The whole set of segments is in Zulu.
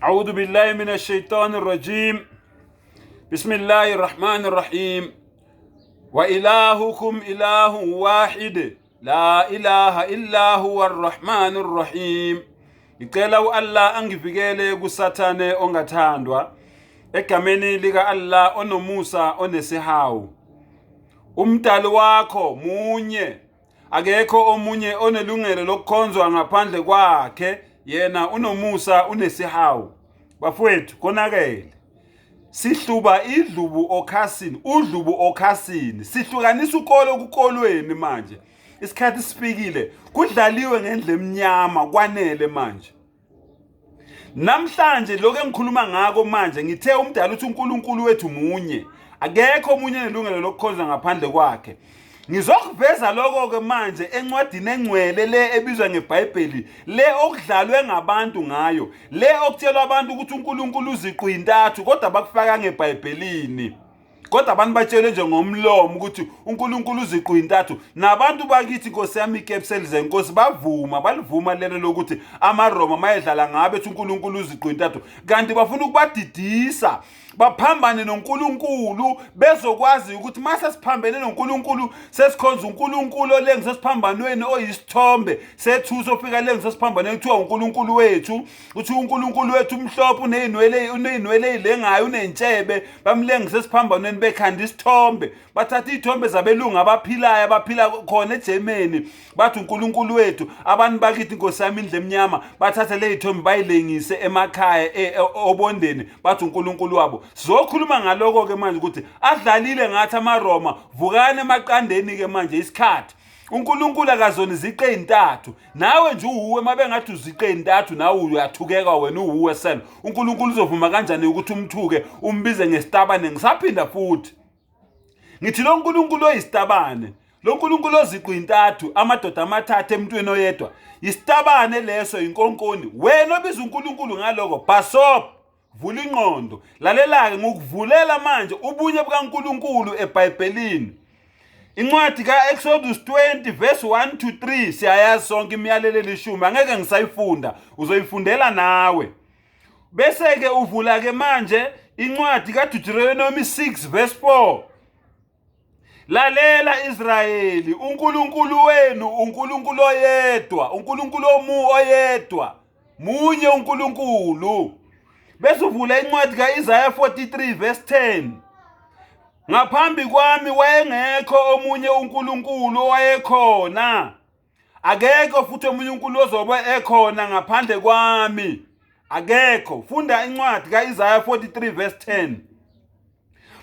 A'udhu billahi minash shaitani rajim. Bismillahir rahmanir rahim. Wa ilahukum ilahun wahid. La ilaha illa huwa arrahmanir rahim. Ngicela uAllah angivikele kuSathane ongathandwa egameni lika Allah onomusa onesihawu. Umdali wakho munye Akekho omunye onelungelo lokukhonzwa ngaphandle kwakhe, yena unomusa unesihawu. Bafowethu, konakele. Sihluba idlubu okhasini, udlubu okhasini. Sihlukanisa ukolo kukolweni manje. Isikhathi sifikile, kudlaliwe ngendle emnyama kwanele manje. Namhlanje lokho engikhuluma ngako manje ngithe umdala uthi uNkulunkulu wethu munye. Akekho omunye nelungelo lokukhonza ngaphandle kwakhe. Ngizokuveza lokho ke manje encwadini engcwele le ebizwa ngeBhayibheli le okudlalwe ngabantu ngayo le okutshelwa abantu ukuthi uNkulunkulu uziqu intathu kodwa bakufaka ngeBhayibhelini. Kodwa abantu batshelwe nje ngomlomo ukuthi uNkulunkulu uziqu intathu. Nabantu bakithi Nkosi yami ikepseli zenkosi bavuma balivuma lelo lokuthi amaRoma mayedlala ngabe ethi uNkulunkulu uziqu intathu. Kanti bafuna ukubadidisa baphambane noNkulunkulu bezokwazi ukuthi mase siphambene noNkulunkulu sesikhonza uNkulunkulu olengise siphambanweni oyisithombe sethuso ofika lengise siphambanweni kuthiwa uNkulunkulu wethu uthi uNkulunkulu wethu umhlophe uneyinwele uneyinwele ezilengayo unentshebe bamlengise esiphambanweni bekhanda isithombe bathatha iy'thombe zabelungu abaphilayo abaphila khona eGermany bathi uNkulunkulu wethu abantu bakithi inkosi yami indle emnyama bathathe le y'thombe bayilengise emakhaya e, e, obondeni bathi uNkulunkulu wabo sizokhuluma ngaloko-ke manje ukuthi adlalile ngathi amaRoma vukani emaqandeni-ke manje isikhathi uNkulunkulu akazona iziqe ezintathu nawe nje uwuwe uma bengathi uziqe ezintathu nawe uyathukeka wena uwuwe selo uNkulunkulu uzovuma kanjani ukuthi umthuke umbize ngesitabane ngisaphinda futhi ngithi lo nkulunkulu oyisitabane lo nkulunkulu oziqu intathu amadoda amathathu emntwini oyedwa isitabane leso inkonkoni wena obiza uNkulunkulu ngaloko basop Vula ingqondo. Lalela-ke ngikuvulela manje ubunye bukaNkulunkulu eBhayibhelini. Incwadi ka-Exodus 20 verse 1 to 3 siyayazi sonke imiyalelo elishumi angeke ngisayifunda uzoyifundela nawe. Bese-ke uvula-ke manje incwadi kaDeuteronomy 6 verse 4. Lalela Israyeli, uNkulunkulu wenu uNkulunkulu oyedwa, uNkulunkulu omu oyedwa. Munye uNkulunkulu. Bese uvula incwadi kaIsaya 43 verse 10. Ngaphambi kwami wayengekho omunye uNkulunkulu owayekhona. Akekho futhi omunye uNkulunkulu ozobe ekhona ngaphandle kwami. Akekho. Funda incwadi kaIsaya 43 verse 10.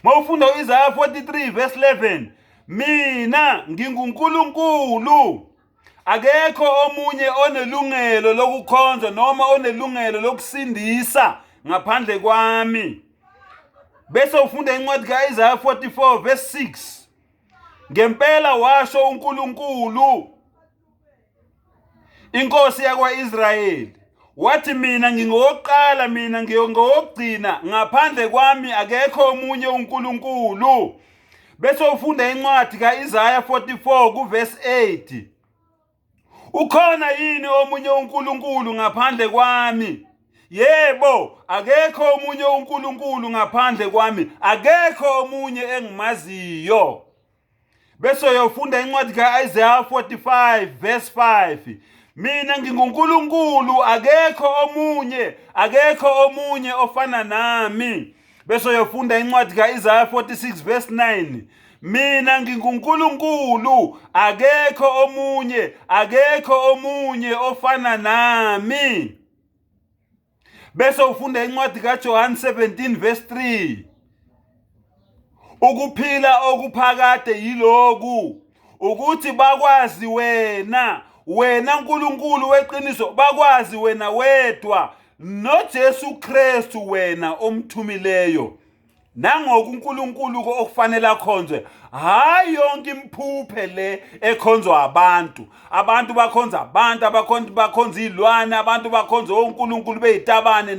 Mawufunda uIsaya 43 verse 11, mina nginguNkulunkulu. Akekho omunye onelungelo lokukhonza noma onelungelo lokusindisa ngaphandle kwami. Bese ufunda incwadi kaIsaya 44 verse 6. Ngempela washo uNkulunkulu inkosi yakwaIsrayeli wathi mina ngingowokuqala mina ngingowokugcina ngaphandle kwami akekho omunye uNkulunkulu bese ufunda incwadi kaIsaya 44 kuverse 8 Ukhona yini omunye uNkulunkulu ngaphandle kwami? Yebo, akekho omunye uNkulunkulu ngaphandle kwami, akekho omunye engimaziyo. Bese uyofunda incwadi ka-Isaiah 45 verse 5. Mina nginguNkulunkulu, akekho omunye, akekho omunye ofana nami. Bese uyofunda incwadi ka-Isaya 46 verse 9. Mina nginguNkulunkulu, akekho omunye, akekho omunye ofana nami. Bese ufunda incwadi kaJohn 17 verse 3. Ukuphila okuphakade yiloku ukuthi bakwazi wena wena nkulunkulu weqiniso bakwazi wena wedwa noJesu Kristu wena omthumileyo nangoku uNkulunkulu okufanele akhonzwe hayi yonke imphuphe le ekhonzwa abantu abantu bakhonza abantu abakhonza bakhonza izilwane abantu bakhonza onkulunkulu bezitabane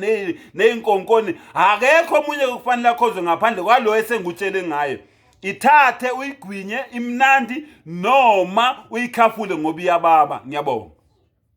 nezinkonkoni akekho omunye okufanele akhonzwe ngaphandle kwalo esengutshele ngaye ithathe uyigwinye imnandi noma uyikhafule ngoba iyababa ngiyabonga.